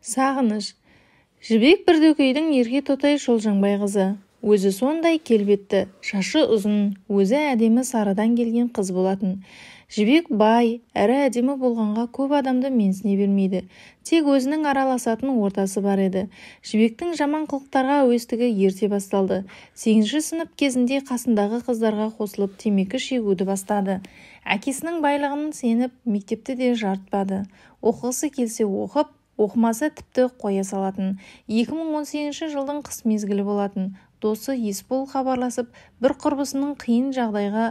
Сағыныш. Жібек бір дөкейдің ерке тотай шолжаңбай қызы. Өзі сондай келбетті, шашы ұзын, өзі әдемі сарыдан келген қыз болатын. Жібек бай, әрі әдемі болғанға көп адамды менсіне бермейді. Тек өзінің араласатын ортасы бар еді. Жібектің жаман қылықтарға әуестігі ерте басталды. 8-ші сынып кезінде қасындағы қыздарға қосылып темекі шегуді бастады. Әкесінің байлығын сеніп, мектепті де жарытпады. Оқығысы келсе оқып, оқымаса тіпті қоя салатын. 2018 жылдың қыс мезгілі болатын. Досы Есбол хабарласып, бір құрбысының қиын жағдайға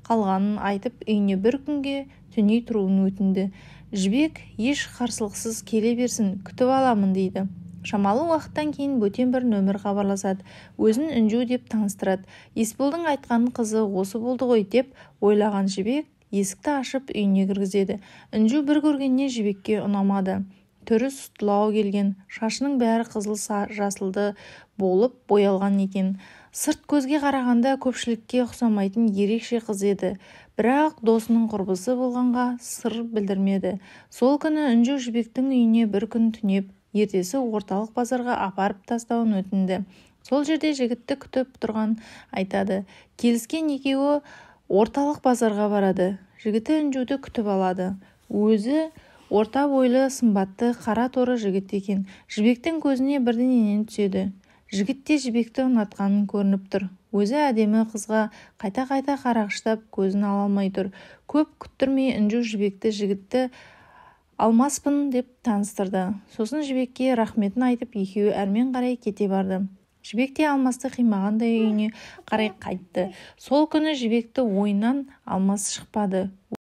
қалғанын айтып, үйіне бір күнге түней тұруын өтінді. Жібек еш қарсылықсыз келе берсін, күтіп аламын дейді. Шамалы уақыттан кейін бөтен бір нөмір хабарласады. Өзін Інжу деп таныстырады. Есболдың айтқан қызы осы болды ғой деп ойлаған Жібек есікті ашып үйіне кіргізеді. Інжу бір көргеннен Жібекке ұнамады. Түрі сұттылау келген, шашының бәрі қызыл жасылды болып боялған екен. Сырт көзге қарағанда көпшілікке ұқсамайтын ерекше қыз еді. Бірақ досының құрбысы болғанға сыр білдірмеді. Сол күні Інжу Жібектің үйіне бір күн түнеп, ертесі орталық базарға апарып тастауын өтінді. Сол жерде жігітті күтіп тұрған айтады. Келіскен екеуі орталық базарға барады. Жігіті Інжуді күтіп алады. Өзі орта бойлы, сымбатты, қара торы жігіт екен. Жібектің көзіне бірден түседі. Жігіт те Жібекті ұнатқанын көрініп тұр. Өзі әдемі қызға қайта-қайта қарағыштап көзін ала алмай тұр. Көп күттірмей Інжу Жібекті жігітті Алмаспын деп таныстырды. Сосын Жібекке рахметін айтып, екеуі әрмен қарай кете барды. Жібек те Алмасты қимағандай үйіне қарай қайтты. Сол күні Жібекті ойынан Алмас шықпады.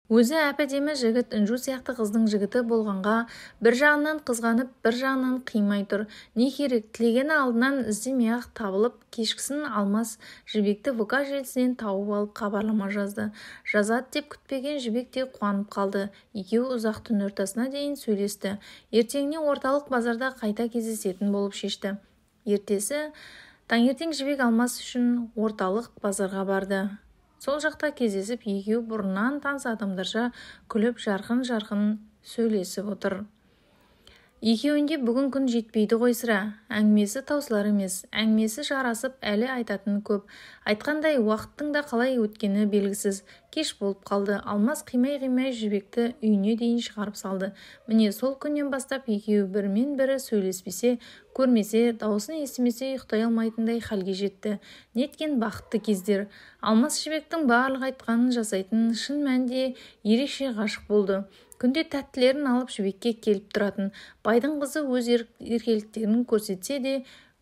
Өзі әп-әдемі жігіт Інжу сияқты қыздың жігіті болғанға бір жағынан қызғанып, бір жағынан қимай тұр. Не керек, тілегені алдынан іздемей-ақ табылып, кешкісін Алмас Жібекті ВК желісінен тауып алып хабарлама жазды. Жазады деп күтпеген Жібек те қуанып қалды. Екеуі ұзақ түн ортасына дейін сөйлесті. Ертеңіне орталық базарда қайта кездесетін болып шешті. Ертесі таңертең Жібек Алмас үшін орталық базарға барды. Сол жақта кездесіп, екеуі бұрыннан таныс адамдарша күліп, жарқын-жарқын сөйлесіп отыр. Екеуінде бүгін күн жетпейді ғой сірә. Әңгімесі таусылар емес, әңгімесі жарасып, әлі айтатын көп. Айтқандай, уақыттың да қалай өткені белгісіз. Кеш болып қалды. Алмас қимай-қимай Жібекті үйіне дейін шығарып салды. Міне сол күннен бастап екеуі бірімен бірі сөйлеспесе, көрмесе, дауысын естімесе ұйықтай алмайтындай халге жетті. Неткен бақытты кездер. Алмас Жібектің барлық айтқанын жасайтын, шын мәнінде ерекше ғашық болды. Күнде тәттілерін алып Жібекке келіп тұратын. Байдың қызы өз еркеліктерін көрсетсе де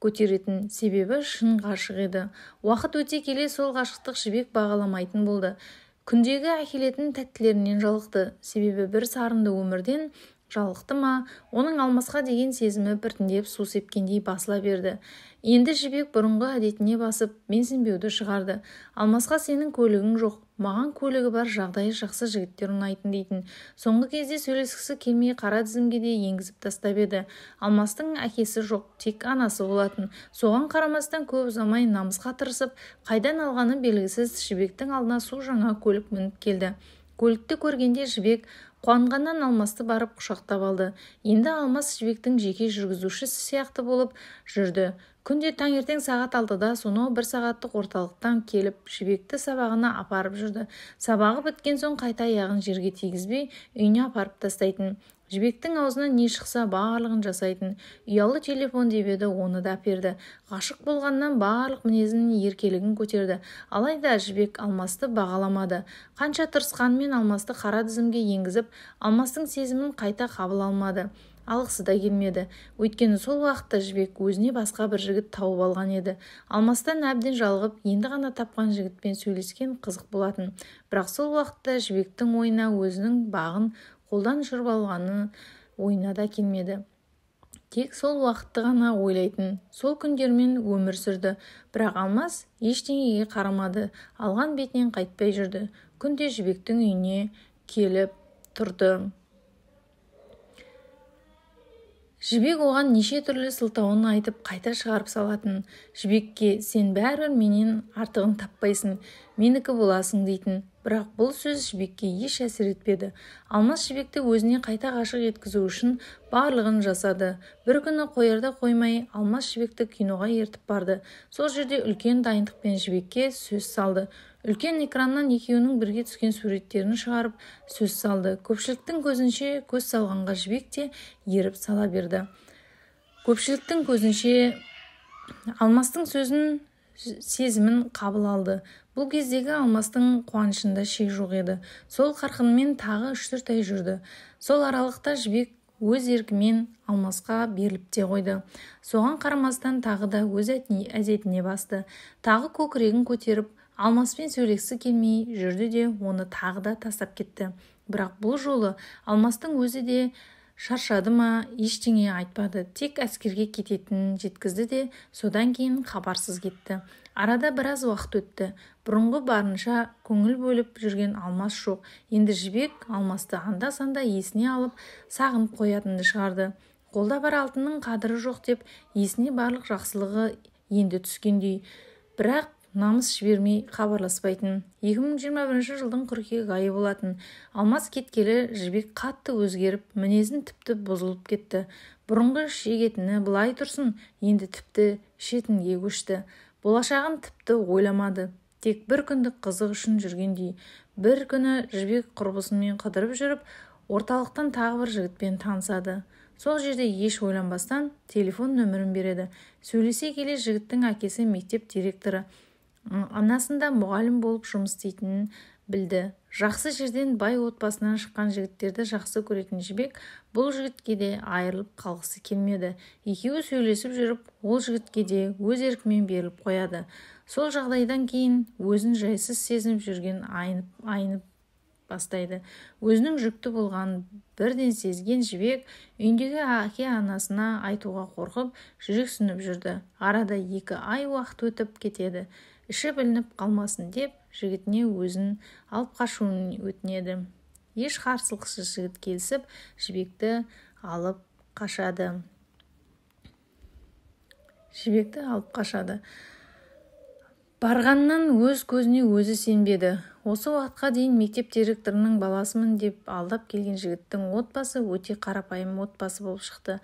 көтеретін, себебі шын ғашық еді. Уақыт өте келе сол ғашықтық Жібек бағаламайтын болды. Күндегі әкелетін тәттілерінен жалықты. Себебі бір сарынды өмірден жалықты ма, оның Алмасқа деген сезімі біртіндеп су сепкендей басыла берді. Енді Жібек бұрынғы әдетіне басып, менсінбеуді шығарды. Алмасқа сенің көлігің жоқ, маған көлігі бар жағдайы жақсы жігіттер ұнайтын дейтін. Соңғы кезде сөйлескісі келмей қара тізімге де енгізіп тастап еді. Алмастың әкесі жоқ, тек анасы болатын. Соған қарамастан көп ұзамай намысқа тырысып, қайдан алғаны белгісіз Жібектің алдына су жаңа көлік мініп келді. Көлікті көргенде Жібек қуанғаннан Алмасты барып құшақтап алды. Енді Алмас Жібектің жеке жүргізушісі сияқты болып жүрді. Күнде таңертең сағат 6-да сонау бір сағаттық орталықтан келіп, Жібекті сабағына апарып жүрді. Сабағы біткен соң қайта аяғын жерге тигізбей, үйіне апарып тастайтын. Жібектің аузынан не шықса барлығын жасайтын. Ұялы телефон деп еді, оны да әперді. Ғашық болғаннан барлық мінезін, еркелігін көтерді. Алайда Жібек Алмасты бағаламады. Қанша тырысқанымен Алмасты қара тізімге енгізіп, Алмастың сезімін қайта қабыл алмады. Алғысы да келмеді. Өйткені сол уақытта Жібек өзіне басқа бір жігіт тауып алған еді. Алмастан әбден жалығып, енді ғана тапқан жігітпен сөйлескен қызық болатын. Бірақ сол уақытта Жібектің ойына өзінің бағын қолдан ұшырып алғаны ойына да келмеді. Тек сол уақытты ғана ойлайтын. Сол күндермен өмір сүрді. Бірақ Алмас ештеңеге қарамады. Алған бетінен қайтпай жүрді. Күнде Жібектің үйіне келіп тұрды. Жібек оған неше түрлі сылтауын айтып қайта шығарып салатын. Жібекке сен бәрібір менен артығын таппайсың, менікі боласың дейтін. Бірақ бұл сөз Жібекке еш әсер етпеді. Алмас Жібекті өзіне қайта ғашық еткізу үшін барлығын жасады. Бір күні қоярда қоймай Алмас Жібекті киноға ертіп барды. Сол жерде үлкен дайындықпен Жібекке сөз салды. Үлкен экраннан екеуінің бірге түскен суреттерін шығарып сөз салды. Көпшіліктің көзінше көз салғанға Жібек те еріп сала берді. Көпшіліктің көзінше Алмастың сөзін, сезімін қабыл алды. Бұл кездегі Алмастың қуанышында шек жоқ еді. Сол қарқынмен тағы 3-4 ай жүрді. Сол аралықта Жібек өз еркімен Алмасқа беріліп те қойды. Соған қарамастан тағы да өз әдетіне басты. Тағы көкірегін көтеріп, Алмаспен сөйлескісі келмей жүрді де оны тағы да тастап кетті. Бірақ бұл жолы Алмастың өзі де шаршады ма, ештеңе айтпады. Тек әскерге кететінін жеткізді де, содан кейін хабарсыз кетті. Арада біраз уақыт өтті. Бұрынғы барынша көңіл бөліп жүрген Алмас жоқ. Енді Жібек Алмасты анда-санда есіне алып, сағынып қоятынды шығарды. Қолда бар алтынның қадірі жоқ деп есіне барлық жақсылығы енді түскендей. Бірақ намыс жібермей хабарласпайтын. 2021 жылдың қыркүйек айы болатын. Алмас кеткелі Жібек қатты өзгеріп, мінезін тіпті бұзылып кетті. Бұрынғы шегетіні былай тұрсын, енді тіпті ішетінге көшті. Болашағын тіпті ойламады. Тек бір күндік қызық үшін жүргендей. Бір күні Жібек құрбысымен қыдырып жүріп, орталықтан тағы бір жігітпен танысады. Сол жерде еш ойланбастан телефон нөмірін береді. Сөйлесе келе жігіттің әкесі мектеп директоры, анасында мұғалім болып жұмыс істейтінін білді. Жақсы жерден бай отбасынан шыққан жігіттерді жақсы көретін Жібек бұл жігітке де айырылып қалғысы келмеді. Екеуі сөйлесіп жүріп, ол жігітке де өз еркімен беріліп қояды. Сол жағдайдан кейін өзін жайсыз сезініп жүрген айнып бастайды. Өзінің жүкті болғанын бірден сезген Жібек үйіндегі әке-анасына айтуға қорқып, жүрексініп жүрді. Арада 2 ай уақыт өтіп кетеді. Іші білініп қалмасын деп жігітіне өзін алып қашуын өтінеді. Еш қарсылықсыз жігіт келісіп, Жібекті алып қашады. Жібекті алып қашады. Барғаннан өз көзіне өзі сенбеді. Осы уақытқа дейін мектеп директорының баласымын деп алдап келген жігіттің отбасы өте қарапайым отбасы болып шықты.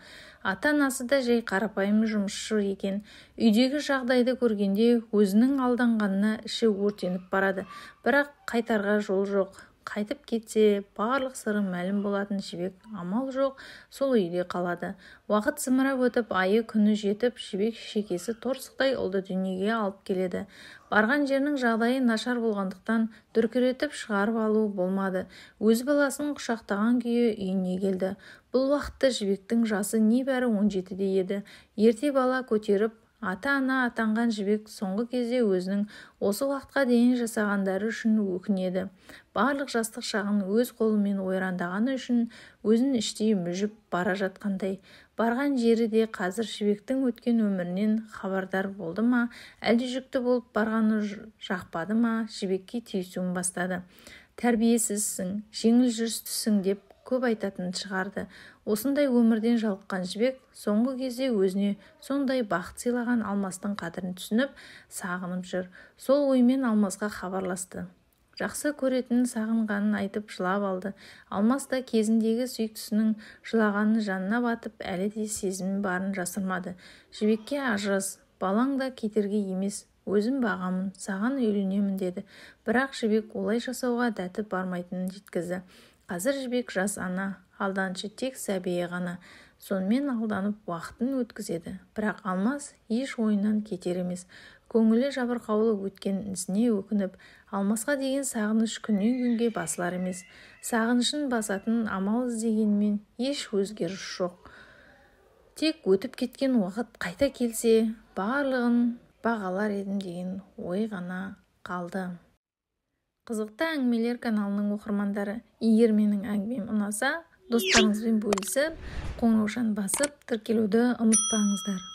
Ата-анасы да жай қарапайым жұмысшы екен. Үйдегі жағдайды көргенде өзінің алданғанына іші өртеніп барады. Бірақ қайтарға жол жоқ. Қайтып кетсе, барлық сыры мәлім болатын Жібек амал жоқ, сол үйде қалады. Уақыт зымырап өтіп, айы күні жетіп, Жібек шекесі торсықтай ұлды дүниеге алып келеді. Барған жерінің жағдайы нашар болғандықтан дүркіретіп шығарып алу болмады. Өз баласын құшақтаған күйі үйіне келді. Бұл уақытта Жібектің жасы небәрі 17-де еді. Ерте бала көтеріп, ата-ана атанған Жібек соңғы кезде өзінің осы уақытқа дейін жасағандары үшін өкінеді. Барлық жастық шағын өз қолымен ойрандағаны үшін өзін іштей мүжіп бара жатқандай. Барған жері де қазір Жібектің өткен өмірінен хабардар болды ма, әлде жүкті болып барғаны жақпады ма, Жібекке тиісуін бастады. Тәрбиесізсің, жеңіл жүрістісің деп көп айтатын шығарды. Осындай өмірден жалыққан Жібек соңғы кезде өзіне сондай бақыт сыйлаған Алмастың қадірін түсініп, сағынып жүр. Сол оймен Алмасқа хабарласты. Жақсы көретінін, сағынғанын айтып жылап алды. Алмас та кезіндегі сүйіктісінің жылағанын жанына батып, әлі де сезімі барын жасырмады. Жібекке ажырас, балаң да кетерге емес, өзім бағамын, саған үйленемін деді. Бірақ Жібек олай жасауға дәті бармайтынын жеткізді. Қазір Жібек жас ана, алданшы тек сәбиі ғана. Сонымен алданып уақытын өткізеді. Бірақ Алмас еш ойынан кетер емес. Көңілі жабырқаулы өткен ісіне өкініп, Алмасқа деген сағыныш күннен күнге басылар емес. Сағынышын басатын амал іздегенмен еш өзгеріс жоқ. Тек өтіп кеткен уақыт қайта келсе, барлығын бағалар едім деген ой ғана қалды. Қызықты әңгімелер каналының оқырмандары, егер менің әңгімем ұнаса, достарыңызбен бөлісіп, қоңыраушаны басып, тіркелуді ұмытпаңыздар.